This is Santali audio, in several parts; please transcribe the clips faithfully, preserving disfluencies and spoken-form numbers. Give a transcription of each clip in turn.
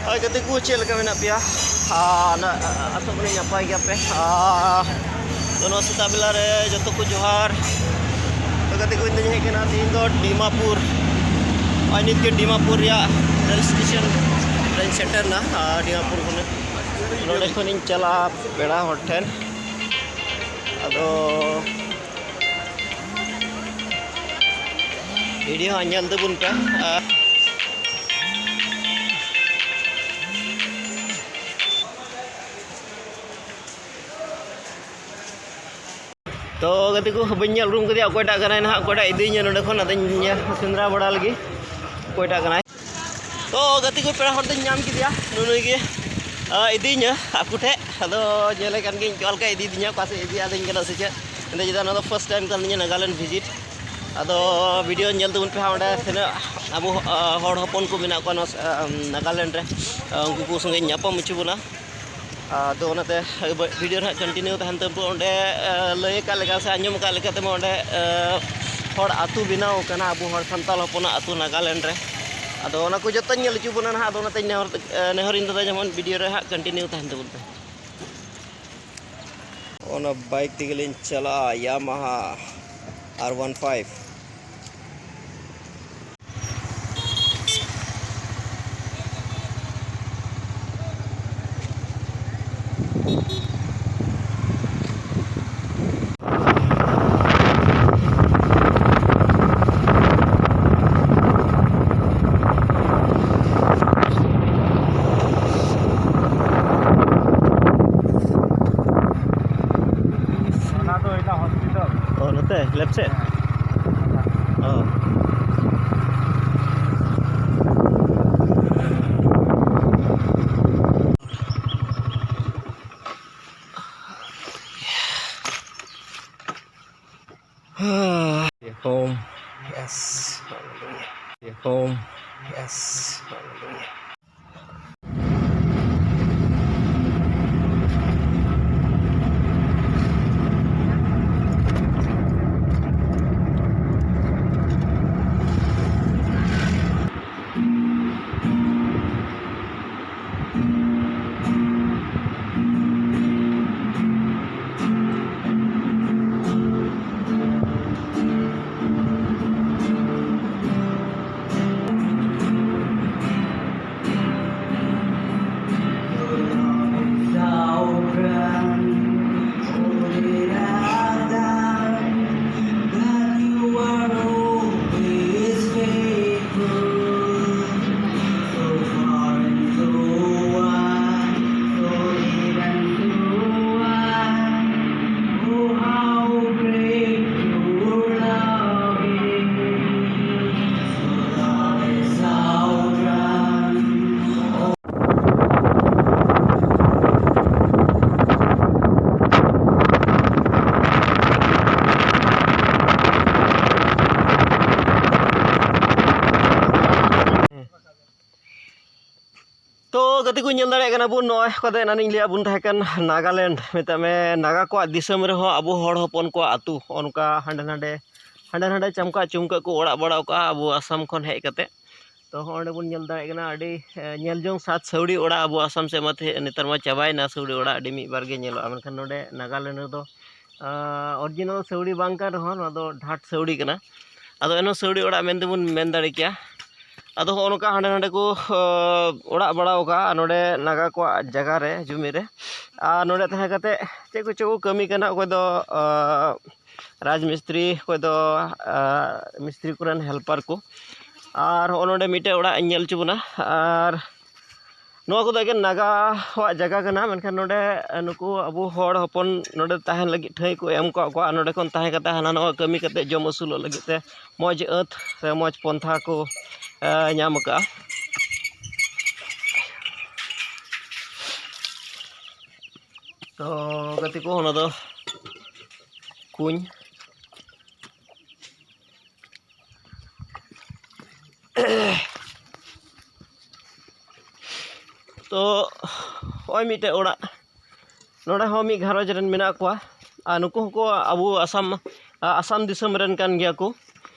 ᱦᱳᱭ ᱜᱟᱛᱮ ᱠᱚ, ᱪᱮᱫ ᱞᱮᱠᱟ ᱢᱮᱱᱟᱜ ᱯᱮᱭᱟ? ᱟᱨ ᱱᱟ-, ᱟᱥᱚᱜ ᱠᱟᱹᱱᱟᱹᱧ ᱱᱟᱯᱟᱭ ᱜᱮᱭᱟᱯᱮ᱾ ᱟᱨ ᱛᱚ, ᱱᱚᱣᱟ ᱥᱮᱛᱟᱜ ᱵᱮᱞᱟ ᱨᱮ ᱡᱚᱛᱚ ᱠᱚ ᱡᱚᱦᱟᱨ᱾ ᱛᱚ ᱜᱟᱛᱮ ᱠᱚ, ᱤᱧ ᱫᱚᱧ ᱦᱮᱡ ᱠᱟᱱᱟ ᱛᱮᱦᱮᱧ ᱫᱚ ᱰᱤᱢᱟᱯᱩᱨ᱾ ᱟᱨ ᱱᱤᱛ ᱜᱮ ᱰᱤᱢᱟᱯᱩᱨ ᱨᱮᱭᱟᱜ ᱨᱮᱞ ᱥᱴᱮᱥᱚᱱ ᱨᱮᱧ ᱥᱮᱴᱮᱨ ᱮᱱᱟ᱾ ᱟᱨ ᱰᱤᱢᱟᱯᱩᱨ ᱠᱷᱚᱱ, ᱱᱚᱰᱮ ᱠᱷᱚᱱᱤᱧ ᱪᱟᱞᱟᱜᱼᱟ ᱯᱮᱲᱟ ᱦᱚᱲ ᱴᱷᱮᱱ᱾ ᱟᱫᱚ ᱵᱷᱤᱰᱤᱭᱳ ᱦᱟᱸᱜ ᱧᱮᱞ ᱛᱟᱵᱚᱱ ᱯᱮ᱾ ᱟᱨ ᱛᱚ ᱜᱟᱛᱮ ᱠᱚ, ᱵᱟᱹᱧ ᱧᱮᱞ ᱩᱨᱩᱢ ᱠᱮᱫᱮᱭᱟ ᱚᱠᱚᱭᱴᱟᱜ ᱠᱟᱱᱟᱭ ᱱᱟᱦᱟᱜ, ᱚᱠᱚᱭᱴᱟᱜ ᱤᱫᱤᱭᱤᱧᱟ ᱱᱚᱸᱰᱮ ᱠᱷᱚᱱ, ᱟᱫᱚᱧ ᱧᱮᱞ ᱥᱮᱸᱫᱽᱨᱟ ᱵᱟᱲᱟ ᱞᱮᱜᱮ ᱚᱠᱚᱭᱴᱟᱜ ᱠᱟᱱᱟᱭ᱾ ᱛᱚ ᱜᱟᱛᱮ ᱠᱚ, ᱯᱮᱲᱟ ᱦᱚᱲ ᱫᱚᱧ ᱧᱟᱢ ᱠᱮᱫᱮᱭᱟ, ᱱᱩᱱᱩᱭ ᱜᱮ, ᱟ, ᱤᱫᱤᱭᱤᱧᱟ ᱟᱠᱚ ᱴᱷᱮᱡ᱾ ᱟᱫᱚ ᱧᱮᱞᱮ ᱠᱟᱱ ᱜᱤᱭᱟᱹᱧ ᱚᱠᱟ ᱞᱮᱠᱟ ᱤᱫᱤᱭᱤᱫᱤᱧᱟ, ᱚᱠᱟ ᱥᱮᱫ ᱤᱫᱤ ᱟᱹᱫᱤᱧ ᱠᱟᱱᱟ ᱥᱮ ᱪᱮᱫ᱾ ᱮᱱᱛᱮ ᱪᱮᱫᱟᱜ ᱱᱚᱣᱟ ᱫᱚ ᱯᱷᱟᱥᱴ ᱴᱟᱭᱤᱢ ᱠᱟᱱ ᱛᱤᱧᱟᱹ ᱱᱟᱜᱟᱞᱮᱱᱰ ᱵᱷᱤᱡᱤᱴ᱾ ᱟᱫᱚ ᱵᱷᱤᱰᱤᱭᱳ ᱧᱮᱞ ᱛᱟᱵᱚᱱ ᱯᱮ ᱦᱟᱸᱜ, ᱚᱸᱰᱮ ᱛᱤᱱᱟᱹᱜ ᱟᱵᱚ, ᱟ, ᱦᱚᱲ ᱦᱚᱯᱚᱱ ᱠᱚ ᱢᱮᱱᱟᱜ ᱠᱚᱣᱟ ᱱᱚᱣᱟ, ᱟ, ᱱᱟᱜᱟᱞᱮᱱᱰ ᱨᱮ, ᱟ, ᱩᱱᱠᱩ ᱠᱚ ᱥᱚᱸᱜᱮ ᱧᱟᱯᱟᱢ ᱦᱚᱪᱚ ᱵᱚᱱᱟ᱾ ᱟᱫᱚ ᱚᱱᱟᱛᱮ ᱵᱷᱤᱰᱤᱭᱳ ᱨᱮ ᱦᱟᱸᱜ ᱠᱚᱱᱴᱤᱱᱤᱭᱩ ᱛᱟᱦᱮᱱ ᱛᱟᱵᱚᱱ᱾ ᱚᱸᱰᱮ, ᱟ, ᱞᱟᱹᱭ ᱟᱠᱟᱫ ᱞᱮᱠᱟ ᱥᱮ ᱟᱸᱡᱚᱢ ᱟᱠᱟᱫ ᱞᱮᱠᱟ ᱛᱮᱢᱟ ᱚᱸᱰᱮ, ᱟ, ᱦᱚᱲ ᱟᱹᱛᱩ ᱵᱮᱱᱟᱣ ᱠᱟᱱᱟ ᱟᱵᱚ ᱦᱚᱲ ᱥᱟᱱᱛᱟᱲ ᱦᱚᱯᱚᱱᱟᱜ ᱟᱹᱛᱩ ᱱᱟᱜᱟᱞᱮᱱᱰ ᱨᱮ᱾ ᱟᱫᱚ ᱚᱱᱟ ᱠᱚ ᱡᱚᱛᱚᱧ ᱧᱮᱞ ᱦᱚᱪᱚ ᱵᱚᱱᱟ ᱱᱟᱦᱟᱜ᱾ ᱟᱫᱚ ᱚᱱᱟᱛᱮ ᱱᱮᱦᱚᱨ, ᱟ, ᱱᱮᱦᱚᱨᱤᱧ ᱫᱟᱫᱟ ᱡᱮᱢᱚᱱ ᱵᱷᱤᱰᱤᱭᱳ ᱨᱮ ᱦᱟᱸᱜ ᱠᱚᱱᱴᱤᱱᱤᱭᱩ ᱛᱟᱦᱮᱱ ᱛᱟᱵᱚᱱ ᱯᱮ᱾ ᱚᱱᱟ ᱵᱟᱭᱤᱠ ᱛᱮᱜᱮ ᱞᱤᱧ ᱪᱟᱞᱟᱜᱼᱟ, ᱭᱟᱢᱟᱦᱟ ᱟᱨ ᱚᱣᱟᱱ ᱯᱷᱟᱭᱤᱵᱷ᱾ ᱚᱱᱟ ᱫᱚ ᱦᱩᱭᱱᱟ ᱦᱚᱥᱯᱤᱴᱟᱞ᱾ ᱚ, ᱱᱚᱛᱮ ᱞᱮᱯᱷᱴ ᱥᱮᱫ? ᱦᱮᱸ᱾ ᱚ᱾ Home. Yes. Home. Yes. Hallelujah. ᱛᱚ ᱜᱟᱛᱮ ᱠᱚ, ᱧᱮᱞ ᱫᱟᱲᱮᱭᱟᱜ ᱠᱟᱱᱟ ᱵᱚᱱ, ᱱᱚᱜᱼᱚᱭ ᱠᱚᱫᱚ ᱮᱱᱟᱱᱤᱧ ᱞᱟᱹᱭᱟᱫ ᱵᱚᱱ ᱛᱟᱦᱮᱸ ᱠᱟᱱ ᱱᱟᱜᱟᱞᱮᱱᱰ, ᱢᱮᱛᱟᱜ ᱢᱮ ᱱᱟᱜᱟ ᱠᱚᱣᱟᱜ ᱫᱤᱥᱚᱢ ᱨᱮᱦᱚᱸ ᱟᱵᱚ ᱦᱚᱲ ᱦᱚᱯᱚᱱ ᱠᱚᱣᱟᱜ ᱟᱹᱛᱩ ᱦᱚᱸᱜᱼᱚ ᱱᱚᱝᱠᱟ ᱦᱟᱸᱰᱮ ᱱᱟᱰᱮ, ᱦᱟᱸᱰᱮ ᱱᱟᱰᱮ ᱪᱟᱢᱠᱟ ᱪᱩᱢᱠᱟ ᱠᱚ ᱚᱲᱟᱜ ᱵᱟᱲᱟᱣ ᱠᱟᱜᱼᱟ ᱟᱵᱚ ᱟᱥᱟᱢ ᱠᱷᱚᱱ ᱦᱮᱡ ᱠᱟᱛᱮ᱾ ᱛᱚ ᱦᱚᱸᱜᱼᱚ ᱱᱚᱸᱰᱮ ᱵᱚᱱ ᱧᱮᱞ ᱫᱟᱲᱮᱭᱟᱜ ᱠᱟᱱᱟ, ᱟᱹᱰᱤ ᱮ, ᱧᱮᱞ ᱡᱚᱝ ᱥᱟᱫ ᱥᱟᱹᱣᱲᱤ ᱚᱲᱟᱜ ᱟᱵᱚ ᱟᱥᱟᱢ ᱥᱮᱫ ᱢᱟ ᱛᱮ-, ᱱᱮᱛᱟᱨ ᱢᱟ ᱪᱟᱵᱟᱭᱮᱱᱟ ᱥᱟᱹᱣᱲᱤ ᱚᱲᱟᱜ, ᱟᱹᱰᱤ ᱢᱤᱫ ᱵᱟᱨ ᱜᱮ ᱧᱮᱞᱚᱜᱼᱟ, ᱢᱮᱱᱠᱷᱟᱱ ᱱᱚᱸᱰᱮ ᱱᱟᱜᱟᱞᱮᱱᱰ ᱨᱮᱫᱚ ᱚᱨᱤᱡᱤᱱᱟᱞ ᱥᱟᱹᱣᱲᱤ ᱵᱟᱝ ᱠᱟᱱ ᱨᱮᱦᱚᱸ, ᱱᱚᱣᱟ ᱫᱚ ᱰᱷᱟᱴ ᱥᱟᱹᱣᱲᱤ ᱠᱟᱱᱟ᱾ ᱟᱫᱚ ᱮᱱᱦᱚᱸ ᱥᱟᱹᱣᱲᱤ ᱚᱲᱟᱜ ᱢᱮᱱ ᱛᱮᱵᱚᱱ ᱢᱮᱱ ᱫᱟᱲᱮ ᱠᱮᱭᱟ᱾ ᱟᱫᱚ ᱦᱚᱸᱜᱼᱚ ᱱᱚᱝᱠᱟ ᱦᱟᱸᱰᱮ ᱱᱟᱰᱮ ᱠᱚ ᱚ, ᱚᱲᱟᱜ ᱵᱟᱲᱟᱣ ᱠᱟᱜᱼᱟ ᱱᱚᱰᱮ ᱱᱟᱜᱟ ᱠᱚᱣᱟᱜ ᱡᱟᱭᱜᱟ ᱨᱮ, ᱡᱩᱢᱤ ᱨᱮ᱾ ᱟᱨ ᱱᱚᱰᱮ ᱛᱟᱦᱮᱸ ᱠᱟᱛᱮ ᱪᱮᱫ ᱠᱚᱪᱚ ᱠᱚ ᱠᱟᱹᱢᱤ ᱠᱟᱱᱟ, ᱚᱠᱚᱭ ᱫᱚ ᱚ, ᱨᱟᱡᱽ ᱢᱤᱥᱛᱨᱤ, ᱚᱠᱚᱭ ᱫᱚ ᱚ, ᱢᱤᱥᱛᱨᱤ ᱠᱚᱨᱮᱱ ᱦᱮᱞᱯᱟᱨ ᱠᱚ᱾ ᱟᱨ ᱦᱚᱸᱜᱼᱚ ᱱᱚᱰᱮ ᱢᱤᱫᱴᱮᱡ ᱚᱲᱟᱜ ᱤᱧ ᱧᱮᱞ ᱦᱚᱪᱚ ᱵᱚᱱᱟ᱾ ᱟᱨ ᱱᱚᱣᱟ ᱠᱚᱫᱚ ᱮᱠᱮᱱ ᱱᱟᱜᱟᱣᱟᱜ ᱡᱟᱭᱜᱟ ᱠᱟᱱᱟ, ᱢᱮᱱᱠᱷᱟᱱ ᱱᱚᱰᱮ ᱱᱩᱠᱩ ᱟᱵᱚ ᱦᱚᱲ ᱦᱚᱯᱚᱱ ᱱᱚᱰᱮ ᱛᱟᱦᱮᱱ ᱞᱟᱹᱜᱤᱫ ᱴᱷᱟᱹᱭ ᱠᱚ ᱮᱢ ᱠᱟᱜ ᱠᱚᱣᱟ, ᱟᱨ ᱱᱚᱰᱮ ᱠᱷᱚᱱ ᱛᱟᱦᱮᱸ ᱠᱟᱛᱮ ᱦᱟᱱᱟ ᱱᱚᱣᱟ ᱠᱟᱹᱢᱤ ᱠᱟᱛᱮ ᱡᱚᱢ ᱟᱹᱥᱩᱞᱚᱜ ᱞᱟᱹᱜᱤᱫ ᱛᱮ ᱢᱚᱡᱽ ᱟᱹᱛ ᱥᱮ ᱢᱚᱡᱽ ᱯᱚᱱᱛᱷᱟ ᱠᱚ, ᱮ, ᱧᱟᱢ ᱟᱠᱟᱜᱼᱟ᱾ ᱛᱚ ᱜᱟᱛᱮ ᱠᱚ, ᱚᱱᱟ ᱫᱚ ᱠᱩᱧ᱾ ᱛᱚ ᱱᱚᱜᱼᱚᱭ ᱢᱤᱫᱴᱮᱡ ᱚᱲᱟᱜ, ᱱᱚᱰᱮ ᱦᱚᱸ ᱢᱤᱫ ᱜᱷᱟᱨᱚᱸᱡᱽ ᱨᱮᱱ ᱢᱮᱱᱟᱜ ᱠᱚᱣᱟ᱾ ᱟᱨ ᱱᱩᱠᱩ ᱦᱚᱸᱠᱚ ᱟᱵᱚ ᱟᱥᱟᱢ, ᱟᱥᱟᱢ ᱫᱤᱥᱚᱢ ᱨᱮᱱ ᱠᱟᱱ ᱜᱮᱭᱟ ᱠᱚ᱾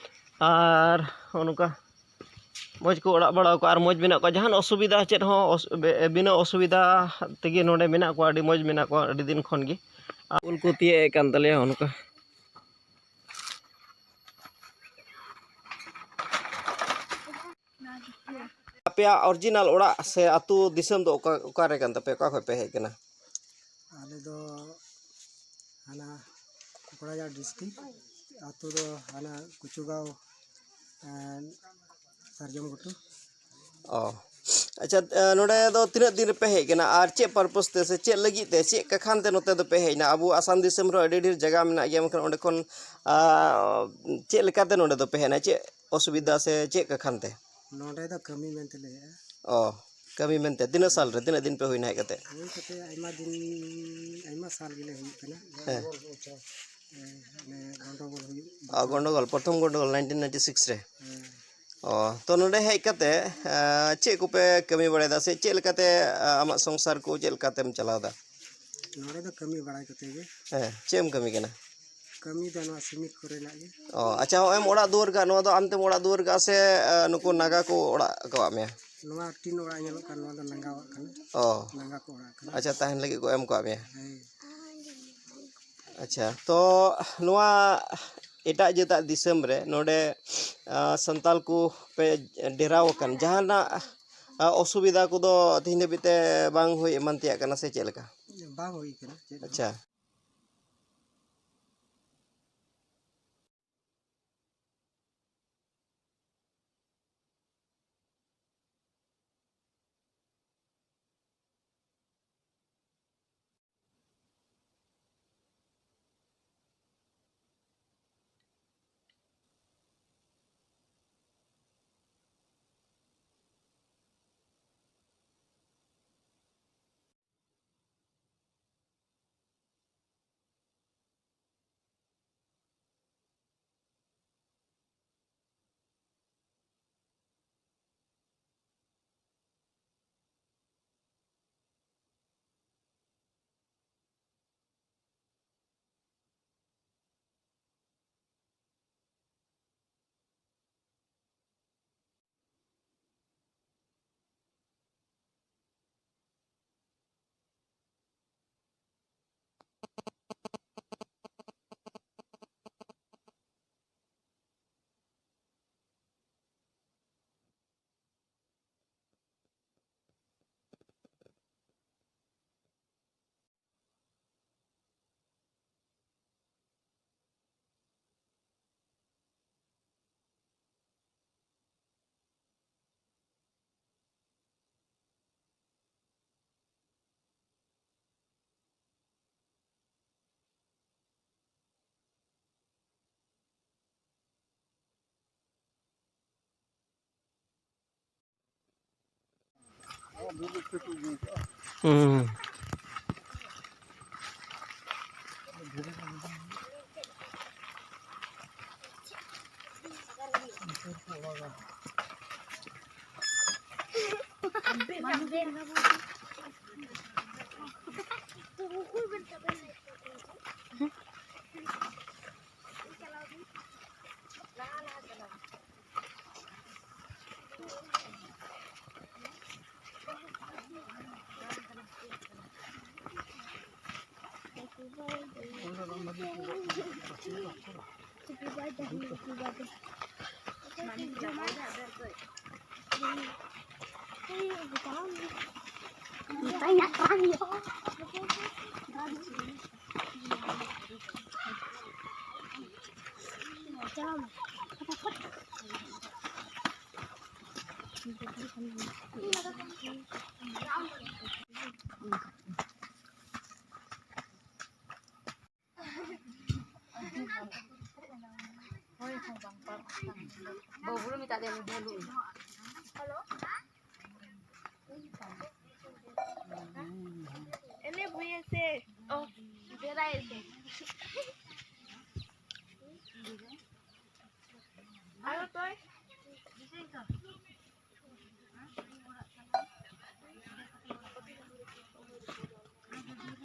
ᱟᱨ ᱱᱚᱜᱼᱚ ᱱᱚᱝᱠᱟ ᱢᱚᱡᱽ ᱠᱚ ᱚᱲᱟᱜ ᱵᱟᱲᱟᱣ ᱠᱟᱜᱼᱟ ᱟᱨ ᱢᱚᱡᱽ ᱢᱮᱱᱟᱜ ᱠᱚᱣᱟ᱾ ᱡᱟᱦᱟᱱ ᱚᱥᱩᱵᱤᱫᱷᱟ ᱪᱮᱫ ᱦᱚᱸ ᱚᱥ-, ᱵᱮ-, ᱵᱤᱱᱟᱹ ᱚᱥᱩᱵᱤᱫᱷᱟ ᱛᱮᱜᱮ ᱱᱚᱰᱮ ᱢᱮᱱᱟᱜ ᱠᱚᱣᱟ, ᱟᱹᱰᱤ ᱢᱚᱡᱽ ᱢᱮᱱᱟᱜ ᱠᱚᱣᱟ ᱟᱹᱰᱤ ᱫᱤᱱ ᱠᱷᱚᱱ ᱜᱮ᱾ ᱟᱨ ᱩᱞ ᱠᱚ ᱛᱤᱭᱟᱹᱜ ᱮᱫ ᱠᱟᱱ ᱛᱟᱞᱮᱭᱟ ᱱᱚᱜᱼᱚ ᱱᱚᱝᱠᱟ᱾ ᱟᱯᱮᱭᱟᱜ ᱚᱨᱤᱡᱤᱱᱟᱞ ᱚᱲᱟᱜ ᱥᱮ ᱟᱹᱛᱩ ᱫᱤᱥᱚᱢ ᱫᱚ ᱚᱠᱟ, ᱚᱠᱟᱨᱮ ᱠᱟᱱ ᱛᱟᱯᱮᱭᱟ? ᱚᱠᱟ ᱠᱷᱚᱱ ᱯᱮ ᱦᱮᱡ ᱠᱟᱱᱟ? ᱟᱞᱮ ᱫᱚ ᱦᱟᱱᱟ ᱠᱚᱠᱲᱟᱡᱷᱟᱲ ᱰᱤᱥᱴᱤᱠ, ᱟᱹᱛᱩ ᱫᱚ ᱦᱟᱱᱟ ᱠᱩᱪᱩᱜᱟᱸᱣ, ᱮᱸ, ᱥᱟᱨᱡᱚᱢ ᱜᱷᱩᱴᱩ᱾ ᱚ, ᱟᱪᱪᱷᱟ, ᱮ, ᱱᱚᱰᱮ ᱫᱚ ᱛᱤᱱᱟᱹᱜ ᱫᱤᱱ ᱨᱮᱯᱮ ᱦᱮᱡ ᱠᱟᱱᱟ ᱟᱨ ᱪᱮᱫ purpose ᱛᱮ ᱥᱮ ᱪᱮᱫ ᱞᱟᱹᱜᱤᱫ ᱛᱮ, ᱪᱮᱫ ᱠᱟᱠᱷᱟᱱ ᱛᱮ ᱱᱚᱛᱮ ᱫᱚᱯᱮ ᱦᱮᱡ ᱮᱱᱟ? ᱟᱵᱚ ᱟᱥᱟᱢ ᱫᱤᱥᱚᱢ ᱨᱮᱦᱚᱸ ᱟᱹᱰᱤ ᱰᱷᱮᱨ ᱡᱟᱭᱜᱟ ᱢᱮᱱᱟᱜ ᱜᱮᱭᱟ, ᱢᱮᱱᱠᱷᱟᱱ ᱚᱸᱰᱮ ᱠᱷᱚᱱ, ᱟ, ᱪᱮᱫ ᱞᱮᱠᱟᱛᱮ ᱱᱚᱰᱮ ᱫᱚᱯᱮ ᱦᱮᱡ ᱮᱱᱟ? ᱪᱮᱫ ᱚᱥᱩᱵᱤᱫᱷᱟ ᱥᱮ ᱪᱮᱫ ᱠᱟᱠᱷᱟᱱ ᱛᱮ? ᱱᱚᱰᱮ ᱫᱚ ᱠᱟᱹᱢᱤ ᱢᱮᱱᱛᱮ ᱞᱮ ᱦᱮᱡᱼᱟ᱾ ᱚ, ᱠᱟᱹᱢᱤ ᱢᱮᱱᱛᱮ᱾ ᱛᱤᱱᱟᱹᱜ ᱥᱟᱞ ᱨᱮ, ᱛᱤᱱᱟᱹᱜ ᱫᱤᱱ ᱯᱮ ᱦᱩᱭᱱᱟ ᱦᱮᱡ ᱠᱟᱛᱮ? ᱦᱩᱭ ᱠᱟᱛᱮ ᱟᱭᱢᱟ ᱫᱤᱱ, ᱟᱭᱢᱟ ᱥᱟᱞ ᱜᱮᱞᱮ ᱦᱩᱭᱩᱜ ᱠᱟᱱᱟ᱾ ᱦᱮᱸ᱾ ᱦᱮᱸ, ᱢᱟᱱᱮ ᱜᱚᱱᱰᱚᱜᱳᱞ ᱦᱩᱭᱩᱜ ᱚ, ᱜᱚᱱᱰᱚᱜᱳᱞ, ᱯᱨᱚᱛᱷᱚᱢ ᱜᱚᱱᱰᱚᱜᱳᱞ nineteen ninety six ᱨᱮ᱾ ᱦᱮᱸ᱾ ᱚ, ᱛᱚ ᱱᱚᱰᱮ ᱦᱮᱡ ᱠᱟᱛᱮ, ᱟ, ᱪᱮᱫ ᱠᱚᱯᱮ ᱠᱟᱹᱢᱤ ᱵᱟᱲᱟᱭᱮᱫᱟ ᱥᱮ ᱪᱮᱫ ᱞᱮᱠᱟᱛᱮ, ᱟ, ᱟᱢᱟᱜ ᱥᱚᱝᱥᱟᱨ ᱠᱚ ᱪᱮᱫ ᱞᱮᱠᱟᱛᱮᱢ ᱪᱟᱞᱟᱣ ᱮᱫᱟ? ᱱᱚᱰᱮ ᱫᱚ ᱠᱟᱹᱢᱤ ᱵᱟᱲᱟᱭ ᱠᱟᱛᱮ ᱜᱮ᱾ ᱦᱮᱸ, ᱪᱮᱫ ᱮᱢ ᱠᱟᱹᱢᱤ ᱠᱟᱱᱟ? ᱠᱟᱹᱢᱤ ᱫᱚ ᱱᱚᱣᱟ ᱥᱤᱢᱤᱴ ᱠᱚᱨᱮᱱᱟᱜ ᱜᱮ᱾ ᱚ, ᱟᱪᱪᱷᱟ, ᱦᱚᱸᱜᱼᱚᱭ ᱮᱢ ᱚᱲᱟᱜ ᱫᱩᱣᱟᱹᱨ ᱠᱟᱜ, ᱱᱚᱣᱟ ᱫᱚ ᱟᱢ ᱛᱮᱢ ᱚᱲᱟᱜ ᱫᱩᱣᱟᱹᱨ ᱠᱟᱜᱼᱟ ᱥᱮ, ᱟ, ᱱᱩᱠᱩ ᱱᱟᱜᱟ ᱠᱚ ᱚᱲᱟᱜ ᱟᱠᱟᱣᱟᱫ ᱢᱮᱭᱟ? ᱱᱚᱣᱟ ᱴᱤᱱ ᱚᱲᱟᱜ ᱧᱮᱞᱚᱜ ᱠᱟᱱ, ᱱᱚᱣᱟ ᱫᱚ ᱱᱟᱜᱟᱣᱟᱜ ᱠᱟᱱᱟ᱾ ᱚ᱾ ᱱᱟᱜᱟ ᱠᱚ ᱚᱲᱟᱜ ᱠᱟᱱᱟ᱾ ᱟᱪᱪᱷᱟ, ᱛᱟᱦᱮᱱ ᱞᱟᱹᱜᱤᱫ ᱠᱚ ᱮᱢ ᱠᱟᱜ ᱢᱮᱭᱟ᱾ ᱦᱮᱸ᱾ ᱟᱪᱪᱷᱟ, ᱛᱚ ᱱᱚᱣᱟ ᱮᱴᱟᱜ ᱡᱟᱹᱛᱟᱜ ᱫᱤᱥᱚᱢ ᱨᱮ ᱱᱚᱰᱮ, ᱟ, ᱥᱟᱱᱛᱟᱲ ᱠᱚ ᱯᱮ ᱰᱮᱨᱟᱣ ᱟᱠᱟᱱ, ᱡᱟᱦᱟᱱᱟᱜ, ᱟ, ᱚᱥᱩᱵᱤᱫᱷᱟ ᱠᱚᱫᱚ ᱛᱮᱦᱮᱧ ᱫᱷᱟᱹᱵᱤᱡ ᱛᱮ ᱵᱟᱝ ᱦᱩᱭ ᱮᱢᱟᱱ ᱛᱮᱭᱟᱜ ᱠᱟᱱᱟ ᱥᱮ ᱪᱮᱫ ᱞᱮᱠᱟ? ᱵᱟᱝ ᱦᱩᱭ ᱠᱟᱱᱟ ᱪᱮᱫ ᱦᱚᱸ᱾ ᱟᱪᱪᱷᱟ᱾ ᱦᱩᱸ᱾ ᱵᱟᱹᱵᱩ ᱞᱮ ᱢᱮᱛᱟ ᱫᱮᱭᱟ, ᱱᱩᱭ ᱵᱷᱟᱹᱞᱩ᱾